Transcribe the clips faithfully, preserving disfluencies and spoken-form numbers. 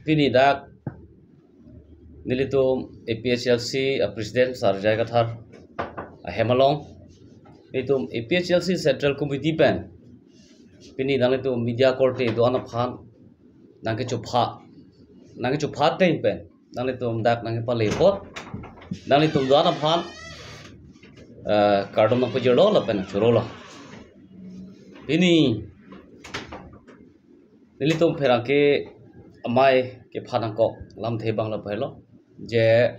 Pini dak nelitum A P H L C a President Sar J I Kathar ahem along, nelitum A P H L C Central Committee pen pini nanglitum media korte do-an aphan nangkechopha, nangkechopha ateng pen nanglitum dak nangkepale apot, nanglitum do-an aphan, eh, kardom nangpajirlo lapen chorolo. Pini nelitum pherangke amei kephan nangkok lamthe abang lapu helo, je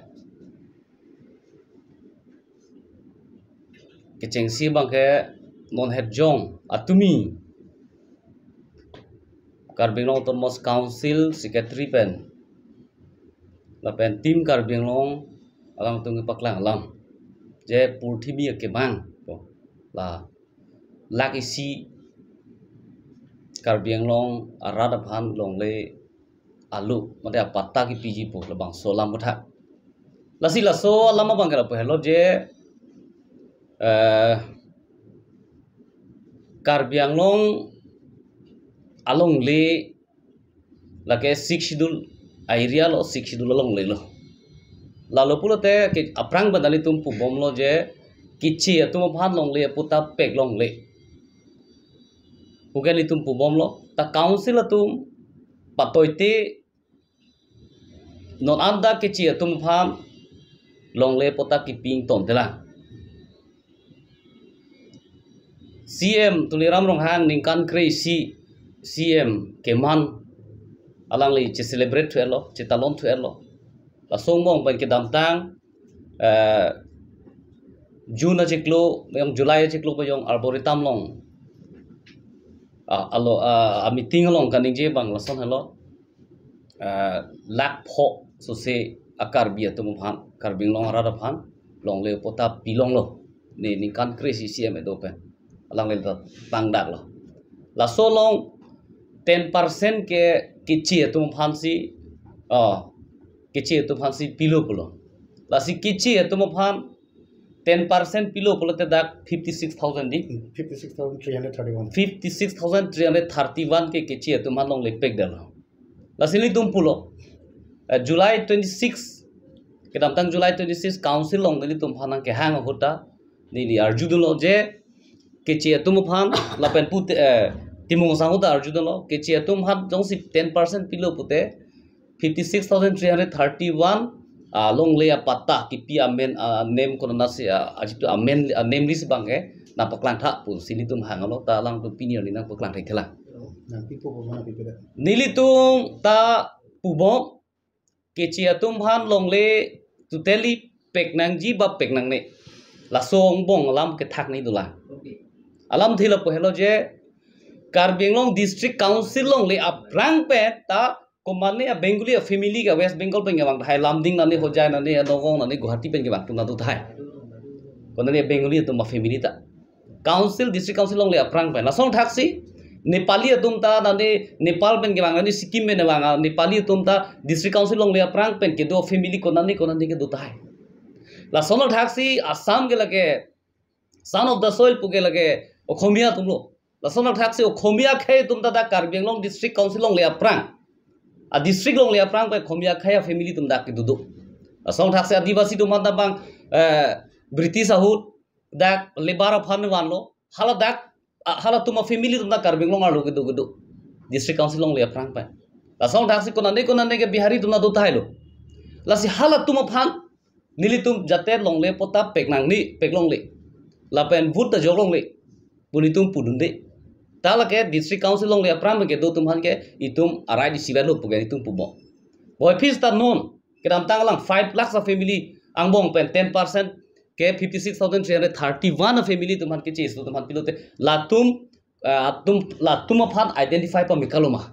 kechengsi abangke non het jong atumi Karbi Anglong Autonomous Council Secretary pen lapen Team Karbi Anglong alangtum kepaklang alam, je purthimi akemang ko la lakh isi Karbi Anglong arat aphan longle alu mate apatta kipiji pu labangso alam aputhak. Lasi laso alam abangke lapu helo je, eh, Karbi Anglong alongle lake Sixth Schedule a-area lo, Sixth Schedule alongle lo. Lalo pulote ke aphrang pen nanglitum pubomlo je keche atum aphan longle apatta pek longle pu ke nelitum pubomlo. Ta council atum patoite non anta keche atum aphan longle apatta kipi ingtonte lang. C M Tuliram Ronghang ningkan kre-isi C M keman alangli che-celebrate thu-etlo, chetalon thu-etlo. Laso angbong pen kedamtang, eh, June achiklo, yang July achiklo pa yang Arboretum along, ah, alo, ah, a-meeting along kaningje abang lason helo, ah, lakh pho sose a-Karbi atum aphan, Karbi Anglong arat aphan longle apatta pilonglo. Ne ningkan kre-isi C M kedo pen alangli ta tangdaklo. Laso along ten percent ke keche atum aphansi, oh, keche atum aphansi pilo pulo. Lasi keche atum aphan ten percent pilo pulote dak fifty-six thousand di. Fifty-six thousand three hundred thirty-one. Fifty-six thousand three hundred thirty-one ke keche atum aphan longle pekdetlo. Lasi nelitum pulo, eh, July twenty-six, kedamtang July twenty-six council along nelitum aphan nangkehang ahut ta neli arjudunlo je keche atum aphan lapen pute, eh, Timung Sangho ta arjudunlo, keche atum aphan jongsi ten percent pilo pute fifty-six thousand three hundred thirty-one, ah, longle apatta kipi amen, ah, name konatsi, ah, ajitu amen, ah, name list abangke nangpaklangtha pusi nelitum hanglo, ta alangtum pini arni nangpaklangtha thelang. Nangpipo, mana pipo da? Nelitum ta pubom keche atum aphan longle totally pek nangji ba pek nangne, laso angbong alam kethak ni dolang. Okay. Alamthe lapu helo je Karbi Anglong District Council longle aphrang pen ta komatne a-Bengali a-family ke West Bengal pen kevang tahai, Lumding nani, Hojai nani, Nagaon nani, Guwahati pen kevang atum ta do tahai. Konatne a-Bengali atum a-family ta. Council, District Council longle aphrang pen. Lason thaksi Nepali atum ta nani Nepal pen kevang, nani Sikkim pen kevang, ah, Nepali atum ta District Council longle aphrang pen kedo family konatne konatne kedo tahai. Lason thaksi Assam ke lake son of the soil pu ke lake Okhomia atumlo. Lason thaksi Okhomia akhei atum ta dak Karbi Anglong District Council longle aphrang, a-district longle aphrang pen Okhomia akhei a-family atum dak kedo do. Lason thaksi Adivasi atum ta bang, eh, British ahut dak labour aphan vanlo. Hala dak, ah, halatum a-family atum dak Karbi Anglong arlo kedo kedo. District Council longle aphrang pen. Lason thaksi konatne konatne ke Bihari atum ta do tahailo. Lasi halatum aphan nelitum jate longle apatta pek nangne, pek longle, lapen vote ta jok longle pu nelitum pudunde. Ta lake District Council longle aphrang pen kedo atum aphan ke itum a-right isivetlo pu ke nelitum pubom. Boy, phis ta non kedamtang alang five lakhs a-family angbong pen ten percent ke fifty-six thousand three hundred thirty-one a-family atum aphan keche atum aphan pilote latum, eh, atum, latum aphan identify pame kaloma?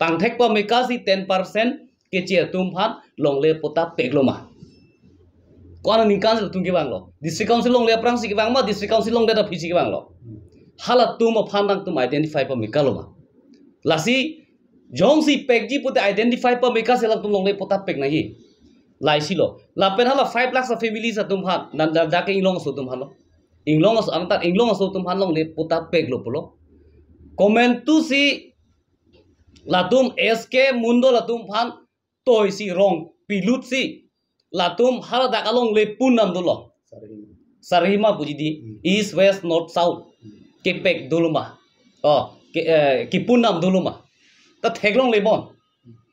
Pangthek pame kasi ten percent keche atum aphan longle apatta pekloma? Ko-an aningkan si latum kevanglo? District Council longle aphrangsi kevang ma, District Council longdet aphisi kevanglo? Halatum aphan nangtum identify pame kaloma? Lasi jongsi pekji pute identify pame kasi latum longle apatta pek nangji. Laisilo. Lapen hala five lakhs a-families atum aphan, nan da, dak inglong aso atum aphanlo. Inglong aso, antar inglong aso atum aphan longle apatta peklo pulo. Komantusi Latum S K Mondol atum aphan toi si rong pilut si. Latum haladak alongle pun nam dolo. Sarihima puji di, East, West, North, South. Kepek dolo ma. Oh, ke, eh, kipun nam dolo ma. Ta theklongle bon.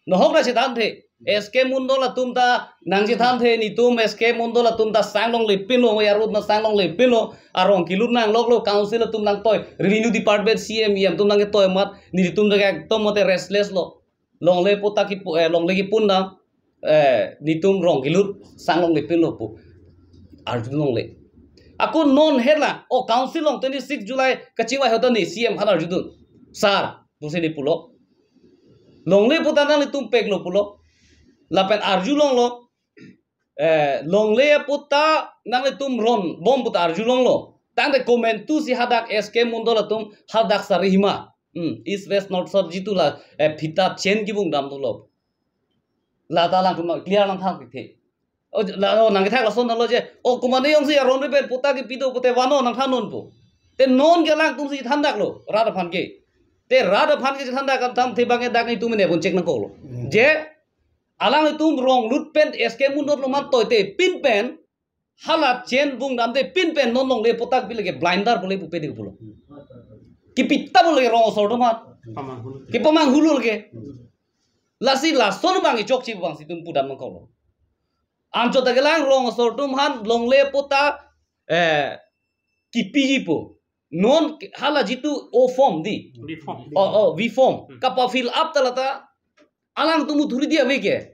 Nohok ra chethan the. S K Mondol atum ta nangchethan the, netum S K Mondol atum ta sanglongle pinlo, ya road na sanglongle pinlo, arong kilut nangloklo, council atum nangtoi, revenue department C M, E M atum nangtoi amat, netum ta ekdom mate restless lo. Longle pota kipu, eh, longle kipun nam, eh, netum rong kilut sanglongle pinlo pu arjulongle. Ako non hela, o council along twenty-six July kachingvai ahut ta ne C M aphan arjudun. Sir, pusi ne pulo. Longle pota nanglitum peklo pulo. Lapen arjulonglo. Eh, longle pota nanglitum ron bom pota arjulonglo. Tangte komantu si hadak S K Mondol atum hadak Sarihima. Hmm, East, West, North, South jitu la, eh, phita chen kibung dam dolo. La ta alangtum clear nangthan pikthe. O, la, o, nangkethak lason lo je. O, komatne jongsi aron pen pota kipi do pute vano nangthan non po. Te non ke alangtum si thandaklo, rat aphan ke. Te rat aphan ke thandak kam tham the bang ke dak netum ne pon check nangkoklo. Hmm. Je, alangtum rong lut pen S K Mondol lo man toi te pin pen, hala chen bung dam te pin pen non longle pota kipi lake blinder pule pupe de pulo. Kipi ta pule rong asor atum aphan. Pamang hulu. Kipamang hulu ke. Lasi lason bang ichokche bang si itum pudam nangkoklo. Anchot ta kelang rong asor atum aphan longle pota, eh, kipiji po. Non ke-, hala jitu O form di. V form. Oh, oh, V form. Hmm. Kapa fill up ta lata alangtum authority ave ke.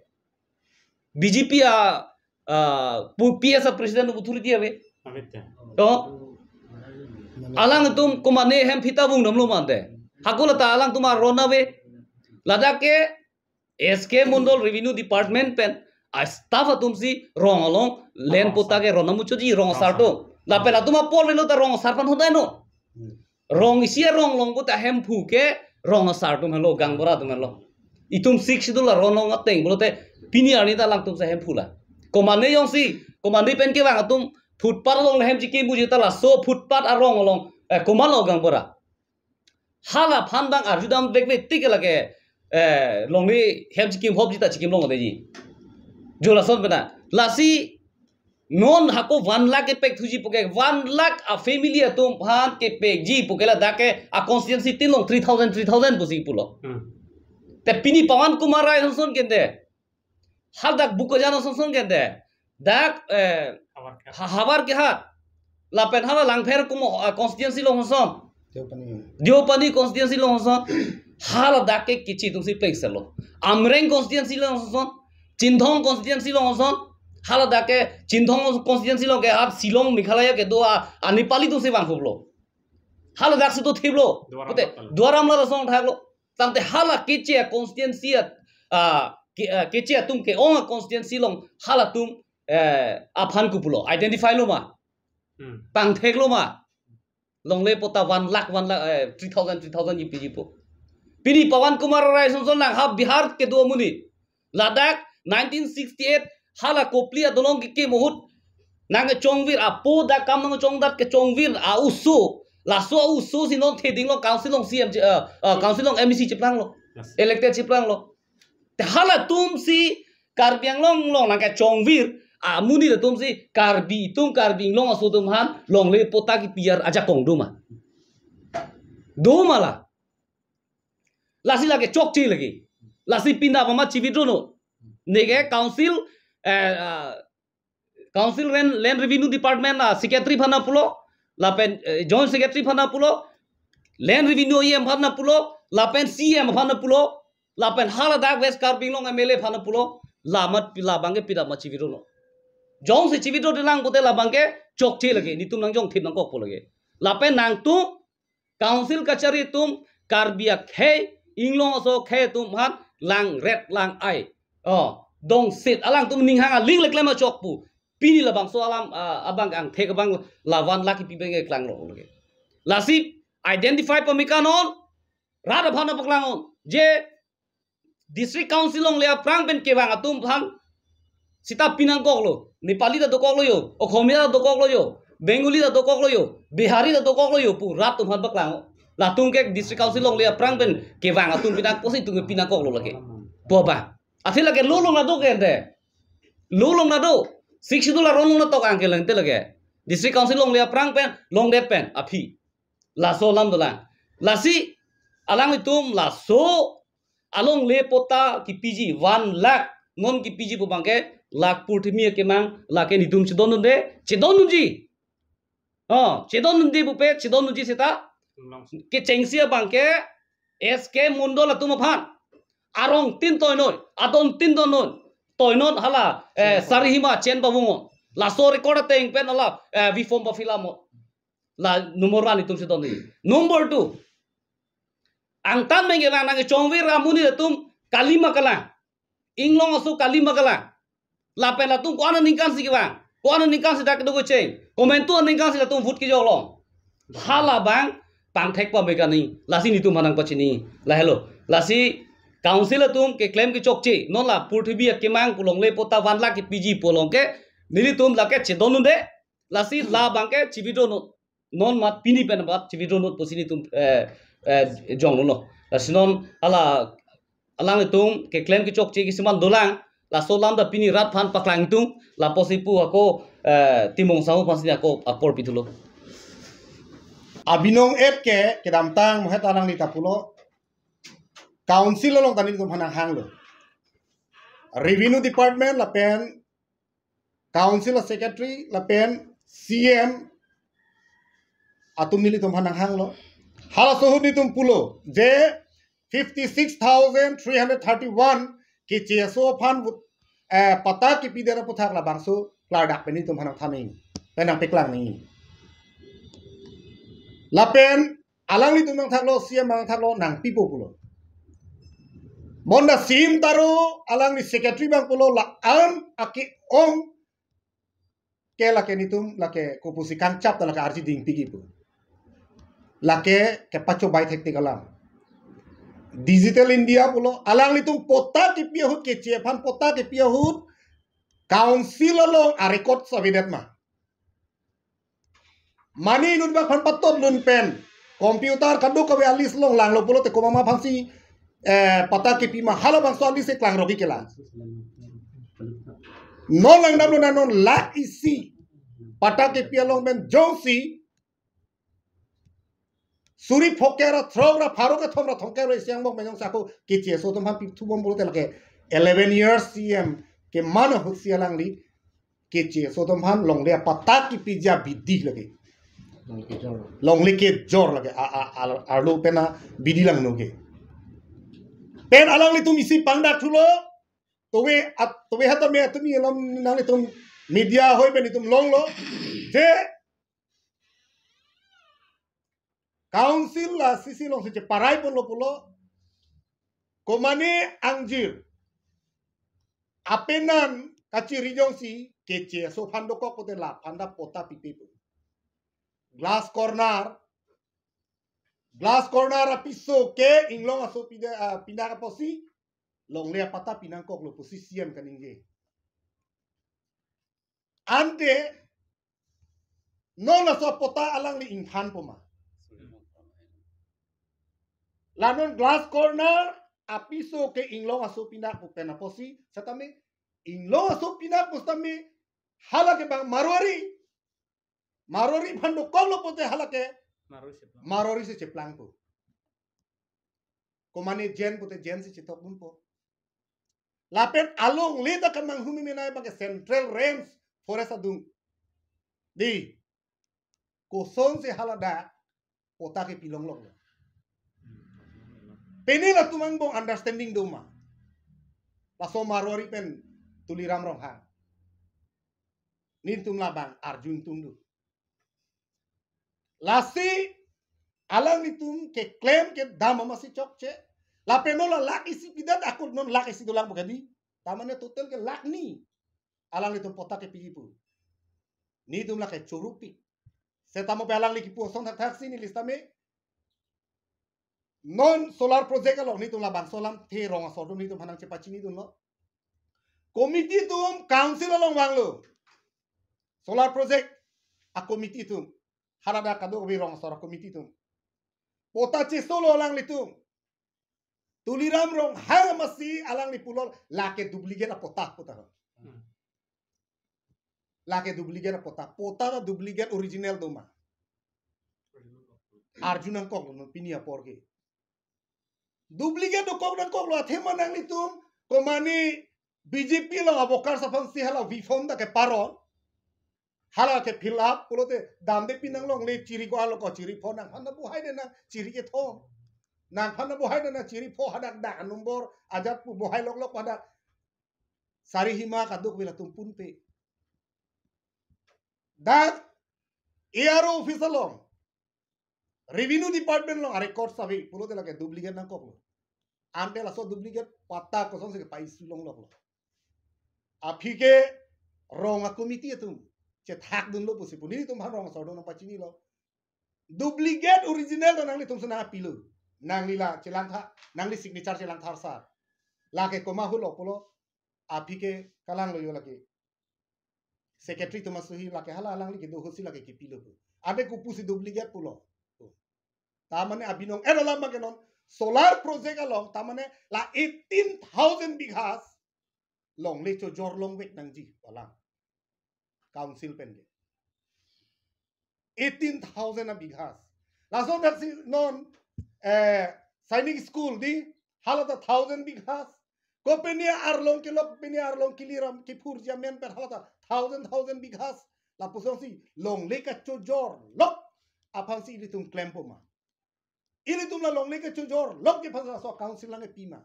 B J P a, a, pu-, P S a president authority ave. Ave te. To. Alangtum komatne hem phita bung damlo mante. Hako lata alangtum aron ave. Ladak ke S K Mondol Revenue Department pen a staff atum si rong along land pota ke ron amuchotji rong asar atum. Lapen latum apor velo ta rong asar aphan hodai no. Rong isi arong long pota Hemphu ke rong asar atum helo, gaonbura atum helo. Itum Sixth Schedule aron long ateng pulote pini arni ta alangtum si Hemphu la. Komatne jongsi, komatne pen kevang atum footpath along hem chikim buji ta laso footpath arong along, eh, komatlo gaonbura. Hala aphan bang arjudam vekve tik lake, eh, longle hem chikim hopji ta chikim longleji. Jo lason pena. Lasi non hako one lakh kepek thuji puke, one lakh a family atum aphan kepekji puke ladak ke a constituency tin along three thousand, three thousand pusi pulo. Hmm. Te pini Pawan Kumar Rai sonson kente. Hadak Bokajan sonson kente. Dak, eh, Havar Kehat. Ha-, Havar Kehat. Lapen hala Langpher kumo, ah, constituency along sonson. Deopani. Deopani constituency along sonson. Haladak ke kichi atum si pengserlo. Amreng constituency along sonson. Chinthong constituency along sonson. Haladak ke Chinthong constituency along ke ap Shillong Meghalaya kedo a, a Nepali atum si vangkhuplo. Haladak si to thiplo. Duar Amla. Pute, Duar Amla ta song thaklo. Tangte hala keche a constituency a, a, ke, a, keche atum ke-ong a constituency along halatum, eh, aphan kopulo. Identify lo ma. Hmm. Pangthek lo ma. Longle pota one lakh, one lakh, eh, three thousand, three thousand ji piji po. Pini Pawan Kumar Rai sonson lang ha Bihar kedo amonit. Ladak nineteen sixty-eight hala Kopili adolong kekim ahut nangchongvir apo dak kam nangchongdat kechongvir a oso. Laso a oso si non theding lo council along C M, eh, eh, council along M A C cheplanglo. Yes. Elected cheplanglo. Te halatum si Karbi Anglong along nangkechongvir amonit atum si Karbi atum, Karbi Anglong aso atum aphan longle pota kipi ajakong do ma. Do ma la. Lasi lake chokche lake. Lasi pinda mama chi-withdraw non. Neke council, eh, ah, council land, land revenue department a secretary aphan pulo, lapen, eh, joint secretary aphan pulo, land revenue E M aphan pulo, lapen C M aphan pulo, lapen haladak West Karbi Anglong M L A aphan pulo, la amat pi-, labang ke pinda ma chi-withdraw non. Jongsi chi-withdraw-de lang pute labang ke chokche lake, netum nangjongthip nangkokpo lake. Lapen nangtum council kachari atum Karbi akhei, Anglong aso akhei atum aphan langret lang-ai. Oh, dongsit alangtum ninghang aling le klem achok pu. Pini labangso alam, ah, abang angthek abang la one lakh kipi abang ke klanglo lake. Lasi identify pame kanon, rat aphan paklang non. Je District Council along le aphrang pen kevang atum aphan seta pinangkoklo. Nepali ta dokoklo jo, Okhomia ta dokoklo jo, Bengali ta dokoklo jo, Bihari ta dokoklo jo pu rat atum aphan paklang. Latum ke District Council longle aphrang pen kevang atum pinang pusi itum pinangkoklo lake. Pu abang. Athe lake law along nado ke ante. Law along nado. Sixth Schedule aron along nangtok angke lente lake. District Council longle aphrang pen, longdet pen aphi. Laso alam dolang. Lasi alanglitum laso alongle patta kepiji one lakh non kepiji pu abangke la purthimi akemang lake netum chedondunde, chedondunji. Oh, chedondunde pupe, chedondunji seta. Kechengsi abangke S K Mondol atum aphan. Arong tin toinon, adon tin donon. Toinon hala, eh, Sarihima Chen Pavungon. Laso record ateng pen hala, eh, V form pa fill up mo. La number one itum chedondunji. Number two. Angtan mengge lang nang chongve ra amonit atum kali ma kalang. Inglong aso kali ma kalang. Lapen latum ko-an aningkan si kevang. Ko-an aningkan si dak do kecheng. Komantu aningkan si latum vote kejok long. Hala abang pangthek pame kani. Lasi netum aphan nangpachini. Lahelo. Lasi council atum keklem kechokche. Non la purthimi akemang pu longle patta one lakh kepiji pu along ke. Nelitum lake chedondunde. Lasi la abangke chi-withdraw non. Non mat pini pen bat chi-withdraw non pusi netum, eh, eh, jonglo. Lasi non hala alanglitum keklem kechokche kisiman dolang. Laso alam ta pini rat aphan paklangdun. Lapusi pu ako, eh, Timung Sahu aphansi ako apor pithulo. Abinong et ke kedamtang mohet alangli ta pulo. Council along ta netum aphan nanghanglo. Revenue Department lapen Council Secretary lapen C M atum nelitum aphan nanghanglo. Halaso ahut netum pulo je fifty six thousand three hundred thirty one keche aso aphan vote, eh, patta kepidet aputhak labangso klardak pen netum aphan nangthan nangji, pen nangpeklang nangji. Lapen alanglitum nangthaklo, C M nangthaklo, nangpipo pulo. Bonta C M taro alangli secretary abang pulo la-an ake-ong ke lake netum lake kopusi kangchap ta lake arji dingpik-i pu. Lake kepachobai thektik alam. Digital India pulo, alanglitum patta kepi ahut, keche aphan patta kepi ahut council along a-record avedet ma. Mane inut bak aphan patot lun pen computer kadokave a-list along langlo pulote komat ma aphansi, eh, patta kepi ma, halabangso a-list si klangrok-i ke la. Non langdamlo, na non lakh isi patta kepi along pen jongsi suri phongkep ra throk ra pharo kethom ra thomkep ra isi angbong pen jongsi ako keche aso atum aphan pithubom pulote lake eleven years C M keman ahut si alangli keche aso atum aphan longle apatta kepiji abidi lake. Longle kejor. Longle kejor lake. A, a, a, arlo pen abidi langno ke. Pen alanglitum isi pangdak thulo. Tove at, tove hatame atum alam nanglitum media ahoi pen itum longlo. Je council la C C alongsi cheparai ponlo pulo. Komane angjir apenan kachiri jongsi keche aso aphan dokok pote laphan ta patta pipe pu. Glass corner, glass corner apiso ke inglong aso pida, ah, pinak apotsi longle apatta pinangkoklo pusi C M kaningje. Ante non laso patta alangli ingthanpo ma? La non glass corner apiso ke inglong aso pinak pu pen apotsi setame inglong aso pinak pu setame halake bang Marwari. Marwari aphan dokoklo pote halake Marwari si cheplang. Marwari si cheplangpo. Komane Jain pote Jain si chethokdunpo. Lapen alongle ta kamanghumi menei abangke Central Range Forest adung. Di. Kosonsi haladak patta kepi longloklo. Pini latum angbong understanding do ma? Laso Marwari pen Tuliram Ronghang. Netum labang arju ingtungdun. Lasi alanglitum keklem kedam amatsi chokche. Lapen non la lakh isi pidet ako non lakh isi dolang pu kadi. Tamane total ke lakh ni. Alanglitum patta kepiji pu. Netum lake chorupik. Setame pe alangli kipu ason thakthak si neli setame non solar project along netum labangso alamthe rong asor atum netum aphan nangchepachinidunlo. Committee atum council along vanglo. Solar project a-committee atum. Haladak kadokave rong asor a-committee atum. Pota chesolo alanglitum. Tuliram Ronghang amatsi alangli pulo lake duplicate apota pota. Hmm. Lake duplicate apota. Pota ta duplicate, original do ma? Arju nangkok lo pini apor ke. Duplicate dokok nangkok lo, athema nanglitum komane B J P along a-workers aphansi hala V form ta keparon. Hala ke fill up pulote damde pinang longle, chiri ko alo ko chiri pho, nangphan ta bohai de nang chiri kethom. Nangphan ta bohai de nang chiri pho, hadak dak number ajat pu bohai lok lok hadak. Sari hima kaduk vela tumpun pe. Dak A R O office along, Revenue Department along a-record sabi pulote lake duplicate nangkok lo. Ante laso duplicate pota kosonsi kepa-issue longlok lo? Aphi ke rong a-committee atum chethak dunlo pusi pu nelitum aphan rong asor do nangpachinilo. Duplicate original ta nanglitum si nangpilo. Nangli la chelangtha, nangli signature chelangthar sar. Lake komat helo pulo, aphi ke kalang lo yo lake. Secretary atum asohi lake hala alangli kedo ahutsi lake kepilo pu. Ante kopusi duplicate pulo? Ta mane abinong ero lam ke non solar project along ta mane la eighteen thousand bighas longle chojor longvek nangji alang council pen ke. Eighteen thousand a bighas. Lason dak si non, eh, Sainik School di, hala ta thousand bighas. Ko pini arlong kelok, pini arlong kiliram kiphurji amen pen hala ta thousand, thousand bighas. Lapusonsi longle kachojor lok aphansi ilitum klempo ma? Ilitum la longle kachojor lok ke aphan laso council lang kepi ma?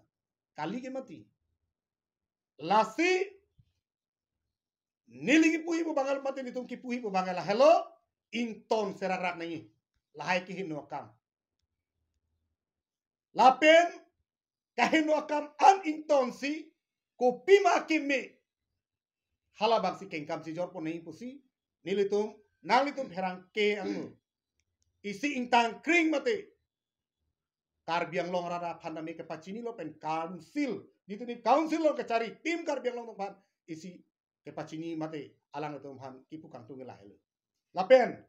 Kali ke mati. Lasi neli kipuji pu bang ke mati, nelitum kipuji pu bang ke lahelo, ington serak rak nangji. Lahai kehingno akam. Lapen kahingno akam an ingtonsi kopima keme, hala bangsi kengkam chijorpo nangji pusi nelitum, nanglitum pherangke angno isi ingtang kring mate Karbi Anglong arat aphan tame kepachinilo pen council, nelitum ni council along kachari team Karbi Anglong atum aphan isi kepachini mate alangtum aphan kipu kangtung lahelo. Lapen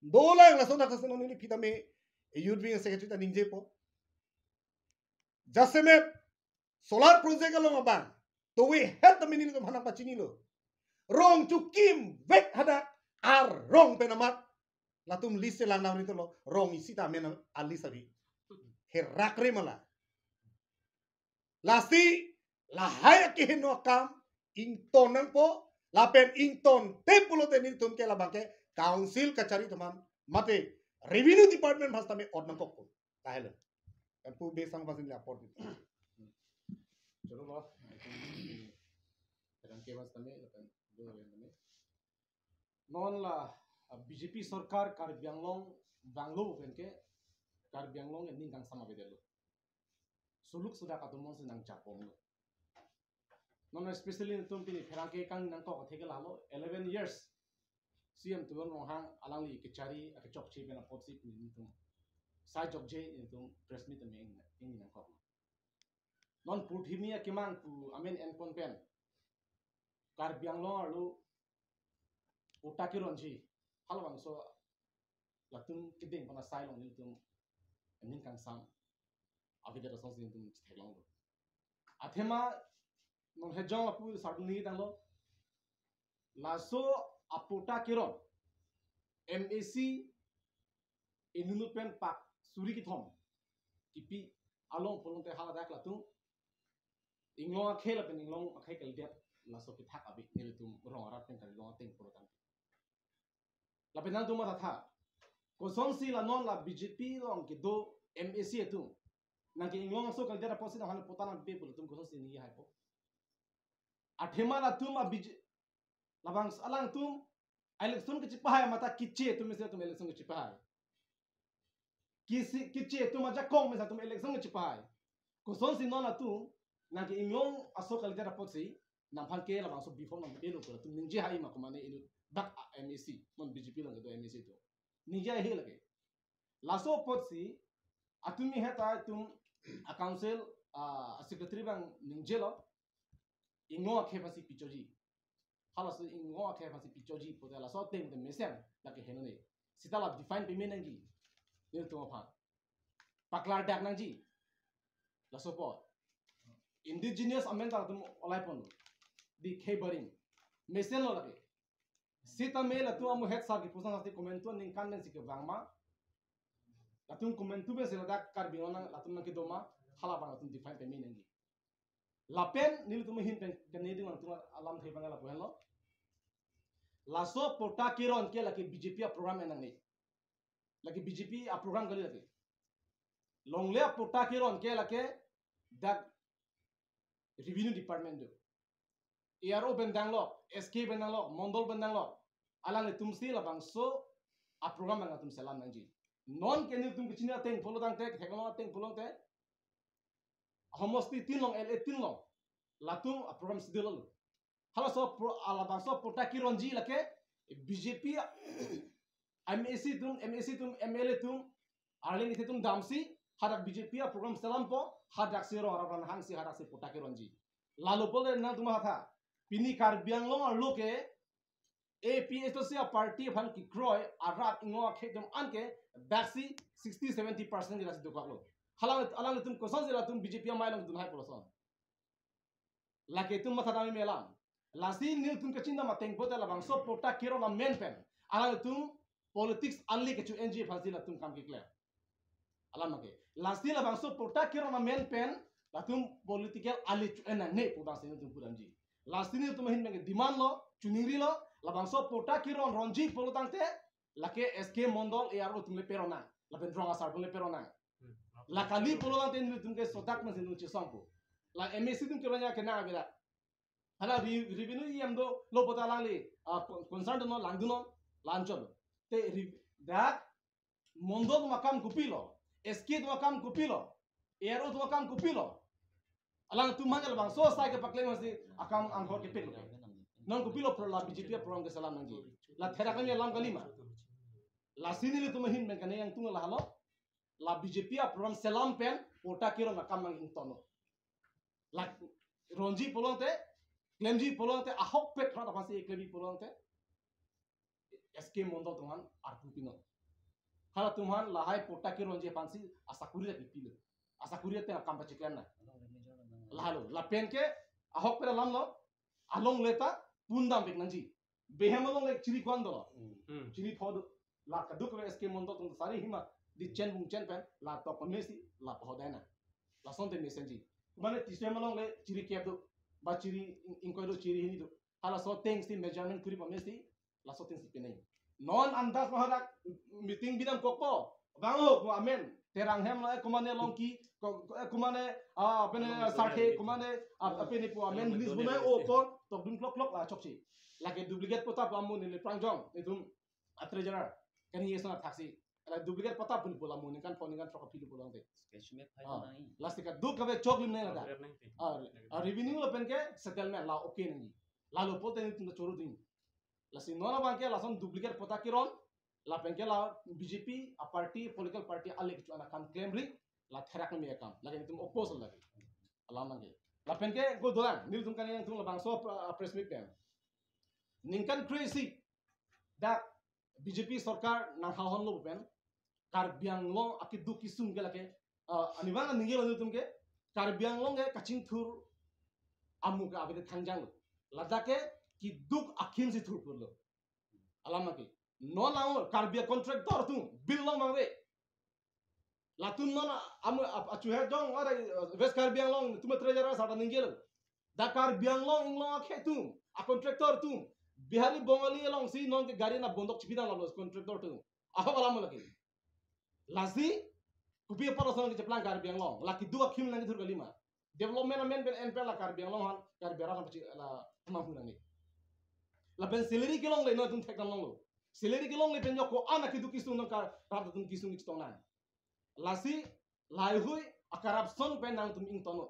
dolang lason dak si non neli aphi tame youth wing secretary ta ningjepo. Jasemet solar project along abang towe het tame nelitum aphan nangpachinilo. Rong chokimvek hadak arong pen amat. Latum list chelang nang rito lo, rong isi ta amen a-list abi. Herak re mala. Lasi lahai akehingno akam ington nangpo, lapen ingtonte pulote nelitum ke labang ke council kachari atum aphan mate Revenue Department aphan tame ot nangkokpo. Lahelo. Kan pu be sang pasin lapor di. Chalo ba, I think, eh, kadang ke mas tame, lapen do yang tame. Non la, ah, B J P sorkar Karbi Anglong vanglo pen ke Karbi Anglong ke ning kangsam avedetlo. Suluk sudak atum mong si nangchapomlo. Non especially nelitum pini pherangke kang nangkok atheke lahelo eleven years C M Tuliram Ronghang alangli kachari akechokche pen apotsi pini nelitum sai jokje nelitum press meet tame ing nangkok. Non purthimi akemang pu amen enpon pen Karbi Anglong arlo pota keronji halabangso latum kedeng pana sai along nelitum ning kangsam avedet asonsi nelitum theklonglo. Athema non hejong lapu sarduni tanglo, laso apota keron M A C inut pen pak suri kethom kipi along pulote haladak latum inglong akhei lapen inglong akhei kalidet laso kethak abi nelitum rong arat pen kalilong ateng puro tangte. Lapen nangtum mathatha, kosonsi la non la B J P along kedo M A C atum nangke inglong aso kalidet apotsi nang hana pota nangpe pu latum kosonsi ningje haipo? Athema latum a B J, labang alangtum election kechipahai mate kiche atum mesen atum election kechipahai. Kisi, kiche atum ajakong mesen atum election kechipahai. Kosonsi non latum nangke inglong aso kalidet apotsi nangphan ke labangso B form nangpelo pu latum ningje hai ma komane inut dak a M A C, non B J P along kedo M A C atum. Ningje hai lake. Laso apotsi atum mi heta atum a council, ah, a secretary abang ningjelo, inglong akhei aphansi pichoji. Halaso inglong akhei aphansi pichoji pulote laso ateng te mesen lake henone. Seta la define peme nangji nelitum aphan. Paklardak nangji. Laso apot indigenous amen ta latum olai pon. Di khei barim. Mesen lo lake. Sitame latum amu het sar kipuson sati komantu aningkan pensi kevang ma. Latum komantu pensi ladak Karbi Anglong nang latum nangkedo ma. Halabang latum define peme nangji. Lapen nelitum ahin pen kaningje dun nangtum alam thai bang lapu henlo. Laso patta keron ke lake B J P aprogram en nangne. Lake B J P aprogram kali lake. Longle patta keron ke lake dak revenue department do. A R O pen danglo, S K pen danglo, Mondol pen danglo. Alanglitum si labangso aprogram nangtum selam nangji. Non ke nelitum kechini ateng pulo tangte, theklong ateng pulo tangte, homosti tin along, L A tin along, latum aprogram si dolo. Halaso pro, halabangso patta keronji lake B J P, M A C atum, M A C atum, M L A atum, arleng isi atum damsi, hadak B J P aprogram selampo, hadak si rong aron hangsi hadak si patta keronji. Lalo pule nangtum matha, pini Karbi Anglong arlo ke A P H L C aparty aphan kekroi arat ingo akhei atum anke daksi sixty seventy percent ke daksi dokoklo. Halang, alanglitum kosonsi latum B J P amei along dunhai pulo son. Lake atum matha dam meme alam. Lasi nelitum kachinidam ateng pulote labangso patta keron amen pen alanglitum politics ali kecho-enji aphansi latum kam keklem. Alam lake. Lasi labangso patta keron amen pen latum political ali cho-en nangne pu abangsi nelitum pudamji. Lasi nelitum ahin pen demand lo, choningrilo, labangso patta keron ronji pulo tangte, lake S K Mondol A R O atum le peron nang, lapen rong asar atum le peron nang. La kali pulo tangte nelitum ke sodak nangsi nelitum chesongpo. La M A C atum keron ya kena avela. Hala re-, revenue E M dolo pulote alangli, ah, co-, concern dunnon, lang dunnon, la-anchot. Te re-, dak Mondol atum akam kopilo, S K atum akam kopilo, A R O atum akam kopilo. Alangtum hanya labangso asai kepaklem si akam anghor kepiklo. Non kopilo pro la B J P aprogram keselam nangji. La therak kami alam kali ma. Lasi nelitum ahin pen kaningje dun lahelo. La B J P aprogram selam pen patta keron akam nang ingtonlo. La ronji pulo tangte, klemji pulo tangte, ahokpet rat aphansi klemji pulo tangte, S K Mondol atum aphan arpu pinon. Halatum aphan lahai patta keronji aphansi asakuri ta pipilo. Asakuri ta akam pacheklemnang. Lahelo, lapen ke ahokpet alam lo, alongle ta pundam pik nangji. Behem alongle chiri ko-an dolo. Hmm. Chiri pho do. La kadokave S K Mondol atum sari hima di chen bung chen pen la tok pamesi la pho dai nang. Lasonte mesenji. Mane Tissoyam alongle chiri kep do. Ba chiri ing-, ingkoi do, chiri hini do. Halaso atengsi measurement kuri pamesi laso atengsi penang. Non andas mahadak meeting bidam kokpo. Bang ho ko amen. Terang hem lo, eh, kumane Longki, ko, ko, eh, kumane, ah, apene Sarthe, kumane, ah, apene pu amen list bunai o ko, tokdun klok klok la chokche. Lake duplicate patta pu amu neli prangjong, itum a treasurer. Kani yesona thaksi. La duplicate patta pu pu la amu ningkan pho ningkan throk aphi pulo tangte. Sketch map hai. Ah, nai. Lasi kadokave choklim nai ladak. Nang te. Ah, ah, revenue lapen ke settlement la okay nangji. Lalo pulote nelitum ta choro ding. Lasi non abang ke lason duplicate patta keron, lapen ke la B J P aparty, political party ali kecho-an akam klemri, la therak kami akam. Lake nelitum oppose lake. Alam abang ke. Lapen ke go dolang, nelitum kaningje dun labangso, ah, press meet pen. Ningkan kre-isi dak B J P sorkar nang hahon lo pen, Karbi Anglong akeduk kesung ke lake, ah, arnivang aning lo nelitum ke, Karbi Anglong ke kachingthur amu ke avete thangjang lo. Ladak ke keduk akhim si thurpur lo. Alam ke. Non lang Karbi contractor atum bill long mangve. Latum non a-, amu ap-, achuhe jong are, uh, West Karbi Anglong atum treasurer sar ta ningje lo. Dak Karbi Anglong inglong akhei atum, a contractor atum, Bihari Bongali alongsi non ke gari na bondok chipi dam lo contractor atum. Ahok alam lake. Lasi, kopi apar ason kecheplang Karbi Anglong. La keduk akhim nangkethur kali ma. Development amen pen en pen la Karbi Anglong aphan, Karbi arat aphan pachi la mampu nangne. Lapen salary kelongle non atum thekdam longlo. Salary kelongle pen jo ko-an akeduk kesung nang kar, rat atum kesung kechetong nang. Lasi, laheihui a corruption pen nangtum ingtonlo.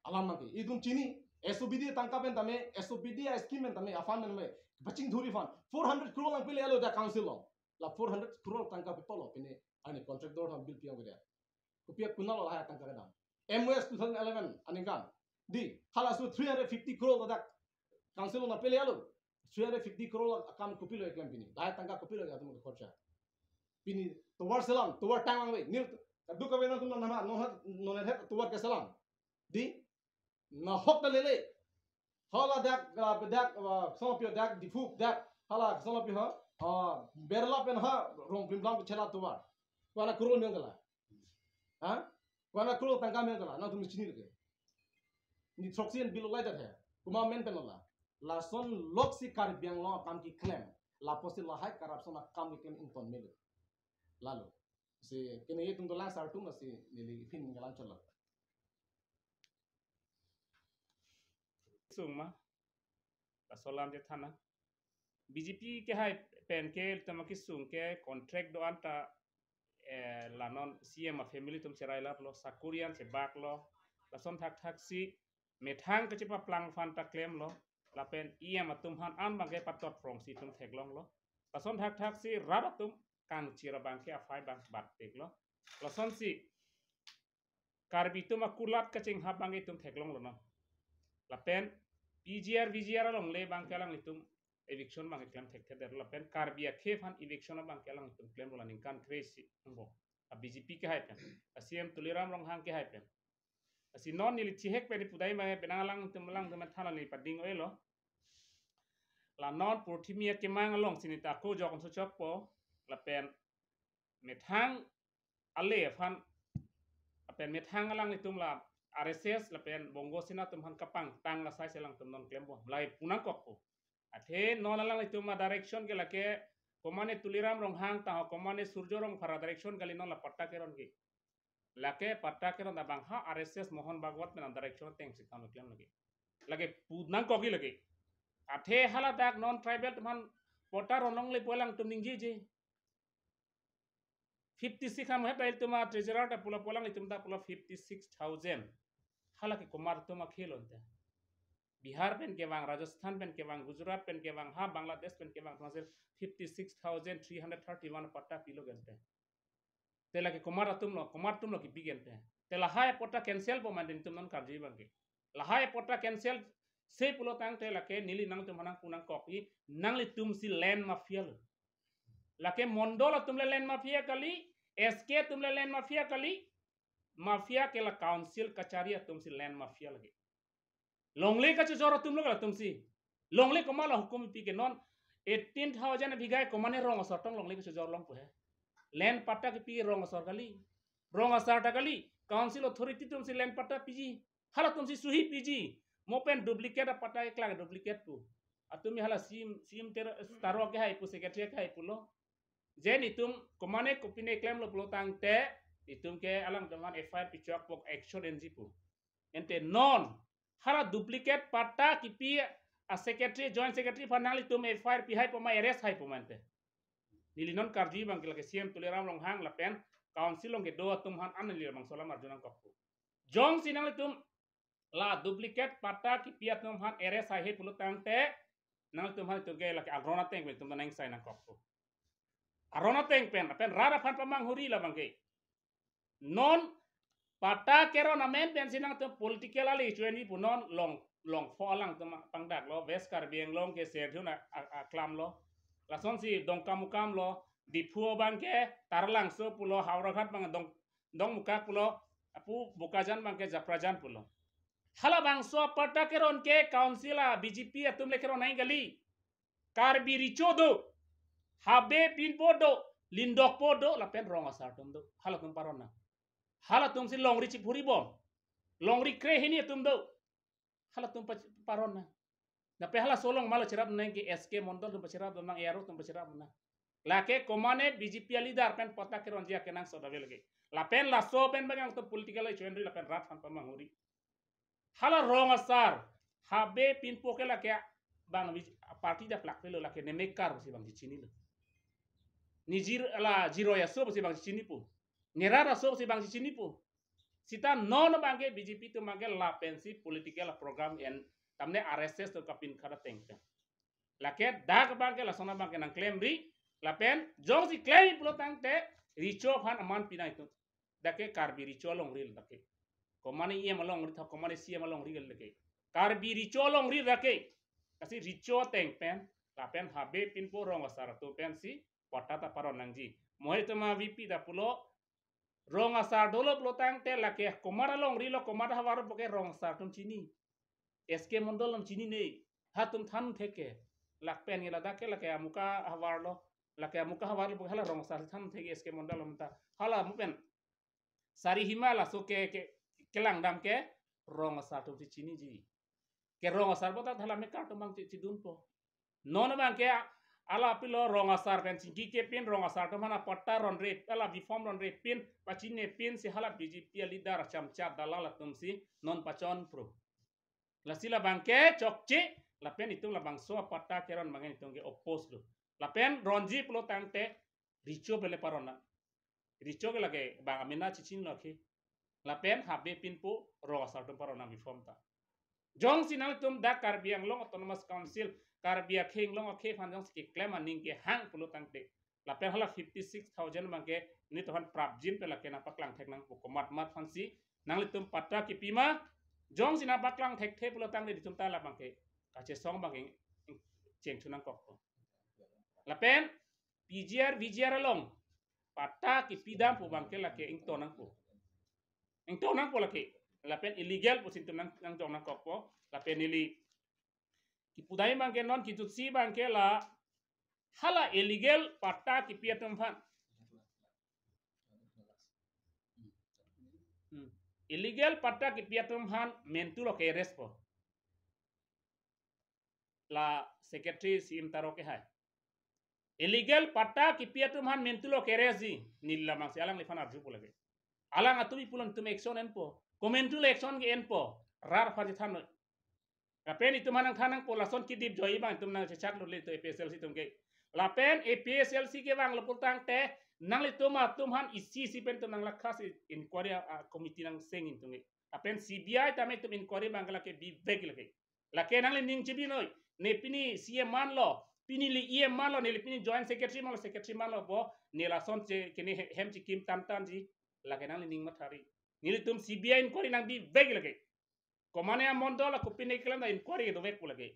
Alam abang ke. Itum chini, S O B D tangka pen tame, S O B D a scheme pen tame, a fund pen tame, pachingthurji fund. Four hundred crore nangpele lo dak council along. La four hundred crore tangka pi pulo pine, ani contractor aphan bill pi-ang kedo. Kopi konat lo lahai tangka kedam. M O S two thousand eleven aningkan. Di, halaso three hundred fifty crore ladak council along pele lo. Three hundred fifty crore akam kopilo keklem pini. Lahai tangka kopilo atum khorcha. Pini tovar selam, tovar tang mangve. Nil Kadokave nangtum nanghama, non het, non het tovar keselam. Dei, nahok ta lele. Hala dak, ah, dak, ah, Songpyo dak, Diphu dak, hala Songpyo ha, ah, berla pen ha, rong plim blang chela tovar. Ko-an akrul meng kala. Ha? Ko-an akrul tangka meng kala, nangtum chini lagi. Ni throksi an bilo lai dat he. Komat men pen la. Lason loksi Karbi Anglong akam keklem. Lapusi lahai corruption akam keklem ington melo. Lalo. Si kene itum dolang sar atum si neli phin galang cholok. Sung ma. Laso alam chethan nang. B J P kehai pen ke tama kesung ke contract do-an ta, eh, la non C M a family atum cherai laplo, sakuri an chebaklo, lason thakthaksi methang kachepaplang aphan ta klemlo, lapen E M atum aphan an abang ke patot prongsi itum theklonglo. Lason thakthaksi rat atum kangchir abang ke aphai abang bak teklo. Lasonsi Karbi atum akulat kachinghap abang itum theklonglo non. Lapen P G R, V G R alongle abang ke alanglitum eviction abang keklem thekthedetlo. Lapen Karbi akhei aphan eviction abang ke alanglitum klemlo la ningkan kre-isi angbong. A B J P kehai pen. A C M Tuliram Ronghang kehai pen. Lasi non neli chihek pen ipudai abang ke penang alangtum alangtum than neli pading oilo. La non purthimi akemang alongsi neta ako jok anso chokpo. Lapen methang ale aphan, lapen methang alanglitum la R S S lapen Bongo Sena atum aphan kapangtang la sai si alangtum non klempo. Lahai pu nangkokpo. Athe non alanglitum adirection ke lake komane Tuliram Ronghang ta ho komane Surjo Rongphar adirection kali non la patta keron ke. Lake patta keron abang ha R S S Mohon Bhagwat pen adirection atengsi kam klem lake. Lake pu nangkokji lake. Athe hala dak non tribal atum aphan patta ron longle pu alangtum ningjeje. Fifty six ham het ilitum a treasurer ta pulo pu alanglitum ta pulo fifty six thousand. Hala ke komat atum akhei lo ante. Bihar pen kevang, Rajasthan pen kevang, Gujarat pen kevang, ha Bangladesh pen kevang atum asir fifty six thousand three hundred thirty one patta pilo ke ante. Te lake komat atum lo, komat atum lo kipi ke ante. Te lahai patta cancel po mandi nelitum non karju abang ke. Lahai patta cancel se pulo tangte lake neli nangtum aphan nangpu nangkokji, nanglitum si land mafia lo. Lake mondol atum le land mafia kali, S K atum le land mafia kali, mafia ke la council kachari atum si land mafia lake. Longle kachojor atum lo ke latum si. Longle komat la hukum pi ke non eighteen thousand bigha komane rong asar tong longle kachojor long pu he. Land patta kepi rong asar kali. Rong asar ta kali. Council authority atum si land patta piji. Halatum si suhi piji. Mo pen duplicate apatta keklang duplicate pu. Atum hala C M, C M ter, Taro kehai pu, secretary kehai pulo. Je nelitum komane kopine klemlo pulo tangte nelitum ke alangtum aphan F I R pichokpo, action enji pu. Ante non hala duplicate patta kipi a secretary, joint secretary aphan nanglitum F I R pihai po ma, arrest hai po ma ante. Neli non karju abang ke lake C M Tuliram Ronghang lapen council along kedo atum aphan an neli labangso alam arju nangkokpo. Jongsi nanglitum la duplicate patta kipi atum aphan arrest hai he pulo tangte nanglitum aphan itum ke lake aron ateng pen itum ta nengsai nangkokpo. Aron ateng pen, pen rat aphan pamanghuri labang ke. Non patta keron amen pensi nangtum political ali chuenji pu non Long, Longpho alangtum pangdaklo, West Karbi Anglong ke Serthun a, a, aklam lo. Lasonsi Dongkamukam lo, Diphu abang ke Taralangso pulo, Howraghat abang Dong, Dongmukak pulo, apu Bokajan abang ke Japrajan pulo. Halabangso patta keron ke council a B J P atum le keron nangji kali. Karbi Recho do, Habe Pinpo do, Lindokpo do, lapen rong asar atum do. Halatum paron nang. Halatum si longri chiphuri bom. Longri kre hini atum do. Halatum pa-, paron nang. Lapen halaso along malo cherap nang ke S K mondol atum pacherap do nang, A R O atum pacherap nang. Lake komane B J P a leader pen patta keronji akenangsot ave lake. Lapen laso pen bang nangtum political a chuenri lapen rat aphan pamanghuri. Hala rong asar, Habe Pinpo ke lake bang wij-, party ta plak lo, lake ne mekar si bang chinilo. Ne jir-, la jiroi aso si bang chinipo. Ne rat aso si bang chinipo. Seta non abang ke B J P atum abang ke lapensi political program en, tamne R S S atum kapin khada teng teng. Lake dak abang ke lason abang ke nangklemri, lapen jongsi klem pulo tangte Recho aphan aman pinai atum. Dak ke Karbi Recho alongri dak ke. Komane E M alongri tha, komane C M alongri lake. Karbi Recho alongri dak ke. Lasi Recho ateng pen, lapen Habe Pinpo rong asar atum pensi patta ta paron nangji. Mo itum a V P ta pulo, Rong asar dolo pulo tangte lake komat alongri lo, komat ahavar lo puke rong asar atum chini. S K Mondol atum chinine. Hatum than theke. Lapen ke ladak ke lake Amuka ahavar lo. Lake Amuka ahavar lo puke hala rong asar than theke S K Mondol atum ta. Hala mo pen Sarihima laso ke, ke, kelangdam ke rong asar atum si chiniji. Ke rong asar bo ta hala mekar atum abang chi, chidunpo. Non abang ke hala pilo rong asar pen chingki kepin, rong asar atum aphan apatta ronre, hala B Pharm ronre pin, pachine pin si hala B J P aleader achamchap dalal atum si non pachonpro. Lasi labang ke chokche, lapen itum labangso apatta keron abang ke itum ke oppose lo. Lapen ronji pulo tangte recho pen le paron nang. Recho ke lake bang amena chichinlo ke. Lapen habe pinpo rong asar atum paron nang B Pharm ta. Jongsi nanglitum dak Karbi Anglong Autonomous Council, Karbi akhei inglong akhei aphan jongsi keklem aning kehang pulo tangte, lapen hala fifty six thousand abang ke nelitum aphan prapjin pen lake nangpaklang thek nangpo, komat mat aphansi nanglitum patta kipi ma, jongsi nangpaklang thekthe pulo tangte itum ta labang ke kachesong abang ke chengthu nangkokpo. Lapen P G R, V G R along patta kipidam pu abang ke lake ingto nangpo. Ingto nangpo lake. Lapen illegal pusi itum nang, nangjong nangkokpo. Lapen neli kipudai abang ke non kijutsi abang ke la hala illegal patta kipi atum aphan. Hmm. Illegal patta kipi atum aphan mentu lo ke-arrest po. La secretary C M Taro ke hai. Illegal patta kipi atum aphan mentu lo ke-arrest ji. Neli labangsi alangliphan arjupo lake. Alang atum ipulon itum action enpo. Komantu le action ke enpo. Rat aphan chethan noi. Lapen itum aphan nangthan nangpo lason kedip joi abang itum nangchechak lo le to A P H L C atum ke. Lapen A P H L C kevanglo pulo tangte nanglitum atum aphan isi isi pen itum nang lakha si inquiry a, a committee nangseng itum ke. Lapen C B I tame itum inquiry abang ke lake bivek lake. Lake nangli ning chibi noi. Ne pini C M manlo, pini li E M manlo, neli pini joint secretary manlo, secretary manlo bo, ne lason che, kene he-, hem chikim tan tan ji. Lake nangli ning mathari. Nelitum C B I inquiry nangbivek lake. Komane amondol ako pini keklem ta inquiry dovek pu lake.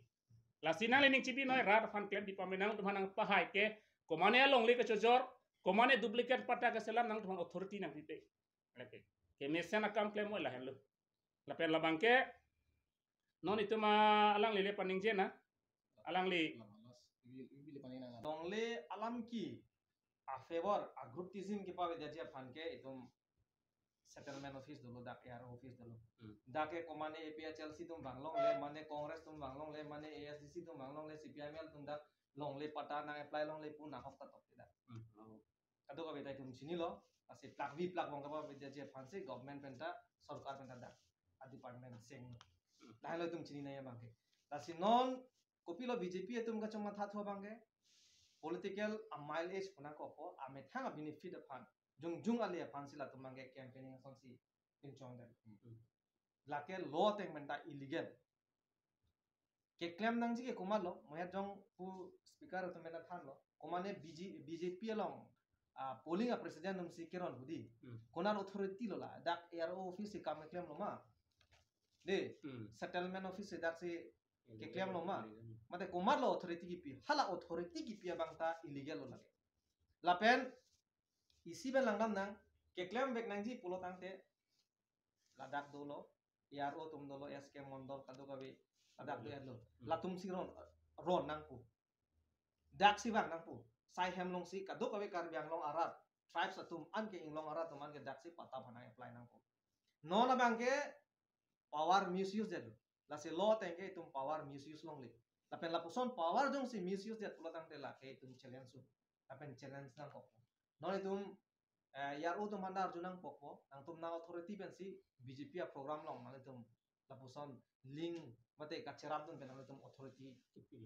Lasi nangli ning chibi noi, rat aphan klem di pame nangtum aphan nangpahai ke, komane alongle kechojor, komane duplicate patta keselam nangtum aphan authority nangpipe. Lake. Kemesen akam klem moi lahenlo. Lapen labang ke, non itum alangli le paningje na. Alangli. Longle alam ke a favor a group tizim kipavedetji aphan ke itum settlement office dolo, dak A R O office dolo. Hmm. Dak ke komane A P H L C atum vanglongle, mane Congress atum vanglongle, mane A S D C atum vanglongle, C P I M L atum dak longle patta nang-apply longle pu nahok ta tok tidak. Hmm. Kadokave ta itum chinilo, lasi plakvi plakvong kapavedetji aphansi government pen ta, sorkar pen ta dak a department seng. Lahenlo itum chini nangji abang ke. Lasi non kopilo B J P atum kachomathathu abang ke, political a mileage pu nangkokpo, amethang a benefit aphan, jongjong ale aphansi latum abang ke campaigning asonsi pinchongdet. Hmm. Lake law ateng pen ta illegal. Keklem nangji ke komatlo, mohet jong pu speaker atum pen thanlo. Komane B J, B J P along, ah, polling a president atumsi keron hudi. Hmm. Konat authority lo la, dak A R O office si kam keklemlo ma. De, Hmm. settlement office si daksi keklem lo ma. Hmm. Mate komatlo authority kipi, hala authority kipi abang ta illegal lo lake. Lapen, isi pen langdam nang, keklemvek nangji pulo tangte, ladak dolo, A R O atum dolo, S K Mondol kadokave, ladak do lo. Hmm. Latumsi ron, ron nangpo. Daksi vang nangpo. Sai hem alongsi kadokave Karbi Anglong arat, tribes atum anke inglong arat atum anke daksi patta aphan apply nangpo. Non abang ke power misuse det lo. Lasi law ateng ke itum power misuse longle. Lapen lapuson power jongsi misuse det pulo tangte lake itum challenge su. Lapen challenge nangkok. Non itum, eh, A R O atum aphan ta arju nangkokpo, nangtum nang authority pensi B J P a program along nanglitum lapuson link mate kacherapdun pen nanglitum authority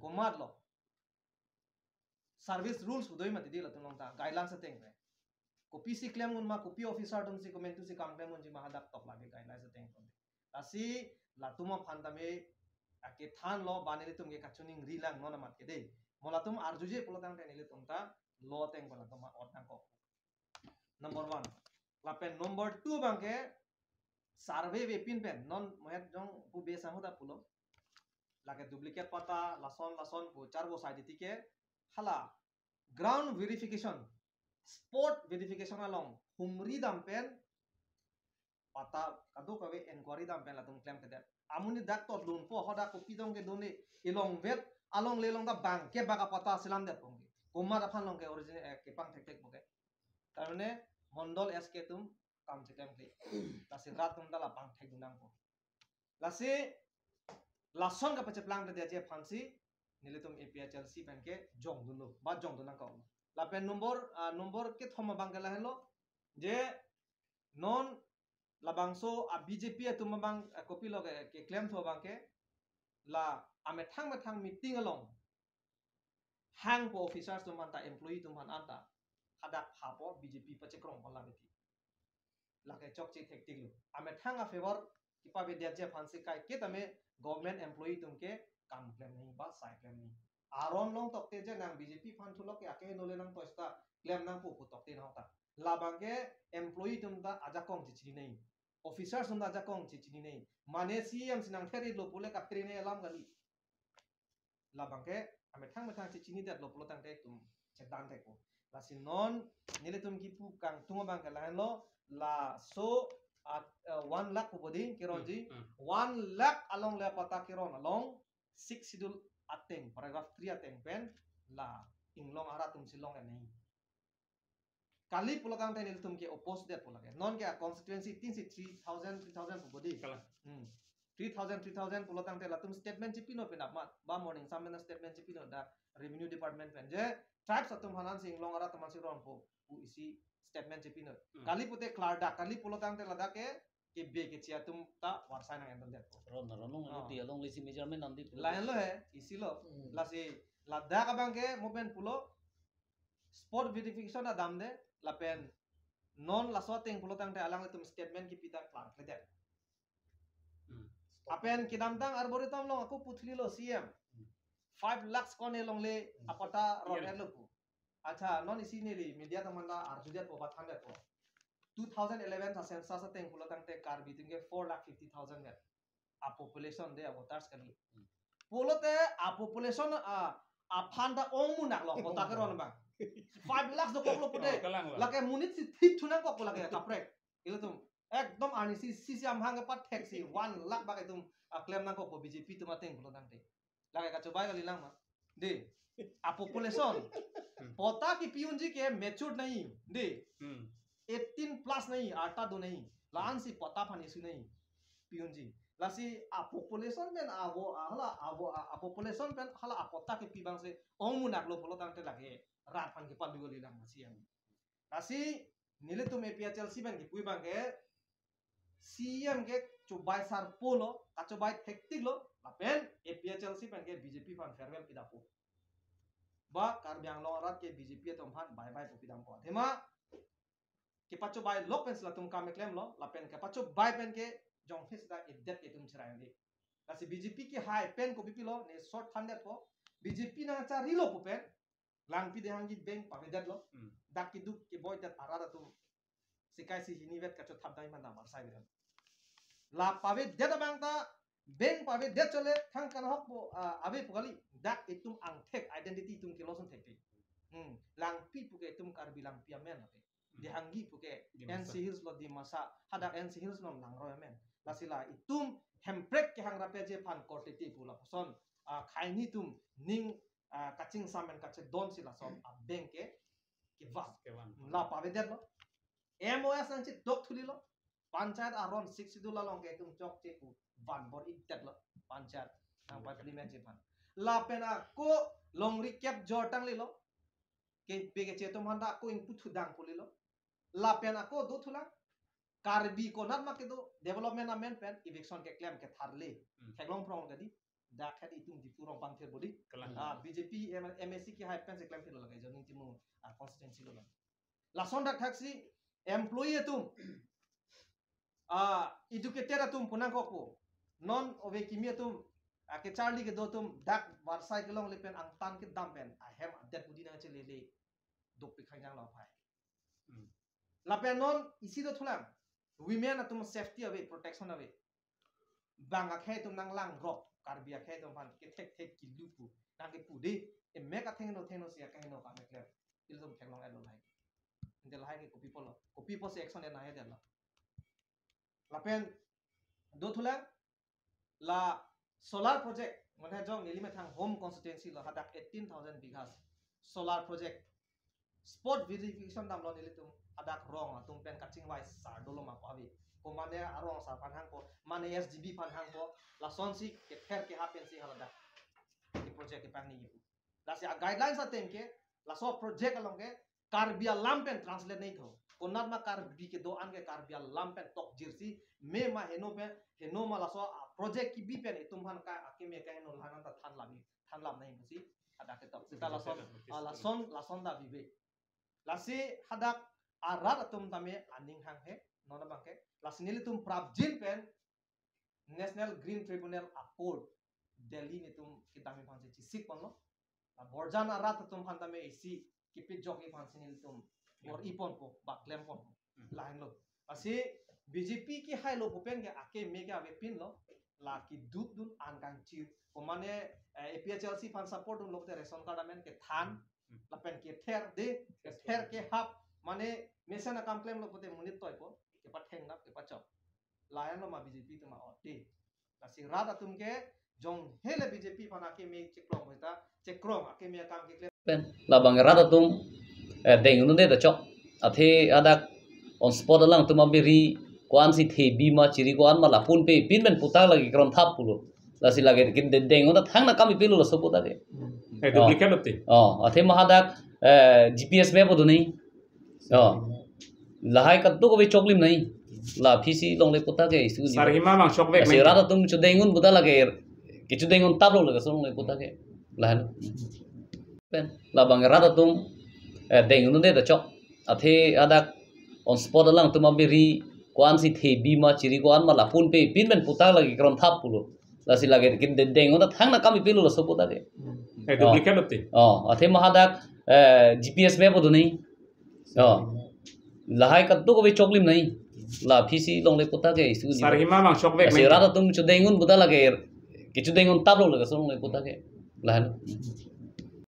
komatlo. Service rules pu do mati di latum along ta, guidelines ateng pen. Kopisi klem un ma, kopi officer atumsi komantusi kam klem unji ma hadak tok lake guidelines ateng pen. Lasi latum aphan tame akethanlo, ba nelitum ke kachiningri lang non amat ke de. Mo latum arjuje pulo tangte nelitum ta law ateng pen latum ot nangkok. Number one. Lapen number two abang ke survey vepin pen, non mohet jong pu be sangho ta pulo. Lake duplicate patta, lason lason pu charbo sai titi ke, hala ground verification spot verification along humri dam pen, patta kadokave inquiry dam pen latum klemkledet. Amonit dak tot lunpo, hadak kopi dong ke done, ilong vet, alongle along ta bang ke bak apatta selamdetpo ke. Komat aphan along ke origin, eh, kepangthekthekpo ke. Tarmane Mondol S K atum kam cheklem ke. Lasi rat atum ta la pangthekdun nangpo. Lasi lason kapacheplang ta dia je aphansi nelitum A P H L C pen ke jongdunlo, ba jongdun nangkok. Lapen nombor, ah, nombor kethom abang ke lahenlo, je non labangso a B J P atum abang, eh, kopilo ke, keklem thu abang ke, la amethang methang meeting along hangpo officers atum anta, employee atum anta, hadak hapo B J P pachekrongpo la beti. Lake chokche thektiklo. Amethang a-favor kepavedet je aphansi kaiketa me government employee atum ke kam klem nangji ba sai klem nangji. Aron long tokte je nang B J P aphan thulok ke akeheno le nangtoi seta klem nangpo pu tokte nahok ta. Labang ke employee atum ta ajakong chechini nangji. Officers atum ta ajakong chechini nangji. Mane C M si nangther-iklo pule kaphere nangji alam kali. Labang ke amethang methang chechinidetlo pulo tangte itum chedan thekpo. Lasi non nelitum kipu kangtung abang ke lahenlo, laso at, eh, one lakh pu bodi keronji. Hmm, hmm. One lakh alongle apatta keron along Sixth Schedule ateng, paragraph three ateng pen la inglong arat atumsi long-et nangji. Kali pulo tangte nelitum ke oppose detpo lake. Non ke a constituency tin si three thousand, three thousand pu bodi. Kalang. Hmm. Three thousand, three thousand pulo tangte latum statement chepinon penap mat. Ba Morning Sun pen statement chepinon dak revenue department pen je tribes atum aphan si inglong arat atum aphansi ronpo pu isi statement chepinon. Hmm. Kali pute klardak, kali pulo tangte ladak ke kebe keche atum ta varsai nang-endondetpo. Ron, ron long, ah, lo dia long lesi measurement nangdi pulo. Lahenlo he, isi lo. Hmm. Lasi ladak abang ke mo pen pulo spot verification adamde, lapen non laso ateng pulo tangte alanglitum statement kipi ta klarkledet. Hmm. Lapen kedamtang Arboretum along ako puthlilo C M. Hmm. Five lakhs kone alongle, hmm, apatta ron-etlo pu. Accha, non isi neli media atum aphan ta arjudetpo ba thandetpo. Two thousand eleven ta census ateng pulo tangte Karbi atum ke four lakh fifty thousand vet. A population de, a voters kali. Hmm. Pulote a population a, aphan ta ongmunak lo, ongmunak, voter keron abang. Five lakhs dokoklo pute. Oh, kalang lo. Lake monit si thip thu nangkokpo lake kaprek. Ilitum ekdom arnisi isi amahang kepatheksi one lakh bak itum, ah, klem nangkokpo B J P atum ateng pulo tangte. Lake kachobai kalilang ma. De. A population. Hmm. Patta kepi-unji ke matured nangji. De. Hmm. Eighteen plus nangji, arta do nangji. La-ansi patta aphan issue nangji. Pi-unji. Lasi a population pen avo, a hala avo, a, a population pen hala apatta kepi abangsi ongmunaklo pulo tangte lake rat aphan kepadu kalilang ma C M. Lasi nelitum A P H L C pen kipu abang ke C M ke chobai sarpo lo, kachobai thektik lo, lapen A P H L C pen ke B J P aphan farewell pidampo. Ba Karbi Anglong arat ke B J P atum aphan bye bye pu pidampo. Athema kepachobai lok pensi latum kam keklemlo, lapen kepachobai pen ke jongsi seta edet ke itum cherai nangji. Lasi B J P kehai pen kopi pilo, ne short thandetpo, B J P nangcharilo pu pen, Langpi Dehangi bank pavedetlo. Hmm. Dak keduk keboidet arat atum sika isi hini vet kachothap dai manda marsai biran. La pavedet abang ta bank pavedet chole thang kanahokpo, ah, ave pu kali. Dak itum angthek identity itum ke loson thekthek. Hmm. Langpi pu ke itum Karbi Langpi amen ave. Hmm. Dehangi pu ke Dimasa. N C Hills lo Dimasa. Hadak N C Hills lo Langroi amen. Lasi la itum Hemprek kehang rapji aphan korte te pu lapuson, ah, khei ni atum ning, ah, kachingsam pen kachedonsi lason a bank ke kevan. Kevan. La pavedetlo. M O S nangchedok thulilo. Panchayat aron Sixth Schedule along ke itum chokche pu van bor-idetlo. Panchayat nangpapli mekji aphan. Lapen ako longri kep jor tanglilo. Kebe keche atum aphan ta ako ingpu thudang pulilo. Lapen ako do thulang. Karbi konat ma kedo development amen pen eviction keklem ketharle. Hmm. Theklong phrong kadi. Dak het itum Diphu Rongpangthir bodi. Kalang. Ah, B J P M-, M A C kehai pensi klemphitlo lake, Joining Timung, ah, constituency lo lake. Lason dak thaksi employee atum, ah, educated atum pu nangkokpo. Non ove kimi atum, ah, kecharli kedo atum dak varsai kelongle pen angtan kedam pen ahem adet budi nangchelele dopik khangjang lo aphai. Hmm. Lapen non isi do thulang. Women atum safety ave, protection ave. Bang akhei atum nanglangrok, Karbi akhei atum aphan kethekthe kilu pu nangkepu de, emek athengno thengno si akeheno kam keklem. Ilitum theklong-etlo lahai. Lahai ke kopi pulo, kopi pusi action en nangji detlo. Lapen dothulang, la solar project, mane jong neli methang home constituency lo, hadak eighteen thousand bighas solar project. Spot verification damlo nelitum, hadak rong atum pen kachingvai sar dolo ma pu ave. Ko mane arong asar aphan hangpo, mane S G B aphan hangpo, lasonsi kether kehap pensi haladak ke project kepangni pu. Lasi a guidelines ateng ke, laso project along ke Karbi alam pen translate nangji tho. Konat ma Karbi kedo-an ke Karbi alam pen tokjirsi, me ma heno pen, heno ma laso a project kebi pen itum aphan ka akeme kaheno lahanan ta thanlam, thanlam nangji pusi hadak ketok. Seta lason, ah, lason, lason ta bibe. Lasi hadak arat atum tame aning hanghe, non abang ke. Lasi nelitum prapjin pen National Green Tribunal a court Delhi netum kedam aphansi chesik ponlo. La borjan arat atum aphan tame isi kipit jok aphansi nelitum bor-i ponpo, bak klem ponpo. Hmm. Lahenlo. Lasi B J P kehailo pu pen ke akeme ke avepinlo. La keduk dun an kangchir. Ko mane, eh, A P H L C aphan support dunlo pute ration card amen kethan. Hmm. Lapen kether de, kether kehap. Mane mesen akam klemlo pute monit toipo, kepatheng nap, kepachok. Lahenlo ma B J P atum a-ot de. Lasi rat atum ke jong hele B J P aphan akeme chekrong hoi ta, chekrong akeme akam keklem. Pen labang rat atum, eh, deng un-e ta chok. Athe hadak on spot alangtum abiri ko-ansi thebi ma chiri ko-an ma lapu-an pe pin pen puta lake kron thap pulo. Lasi lake ke de-, deng un-e ta thangnat akam pilo laso puta ke. Eh, duplicate lote. Oh, athe ma hadak, eh, G P S map do nangji. Oh. Lahai kadokave choklim nangji. La aphi si longle puta ke issue ni. Sar hima mang chokvek. Lasi nangji. Rat atum chedeng un puta lake, kechedeng un taplo lake so longle puta ke. Lahenlo. Pen labang rat atum, eh, deng un-e ta chok. Athe hadak on spot alangtum abiri ko-ansi thebi ma chiri ko-an ma lapu-an pe pin pen puta lake kron thap pulo. Lasi lake ke de-, deng un-e ta thangnat akam pilo laso puta ke. Eh, duplicate lote. Oh, athe ma hadak, eh, G P S map do nangji. Oh. Lahai kadokave choklim nangji. La aphi si longle puta ke issue ni. Sar hima mang chokvek nangji. Lasi rat atum chedeng un puta lake, kechedeng un taplo lake so longle puta ke. Lahenlo.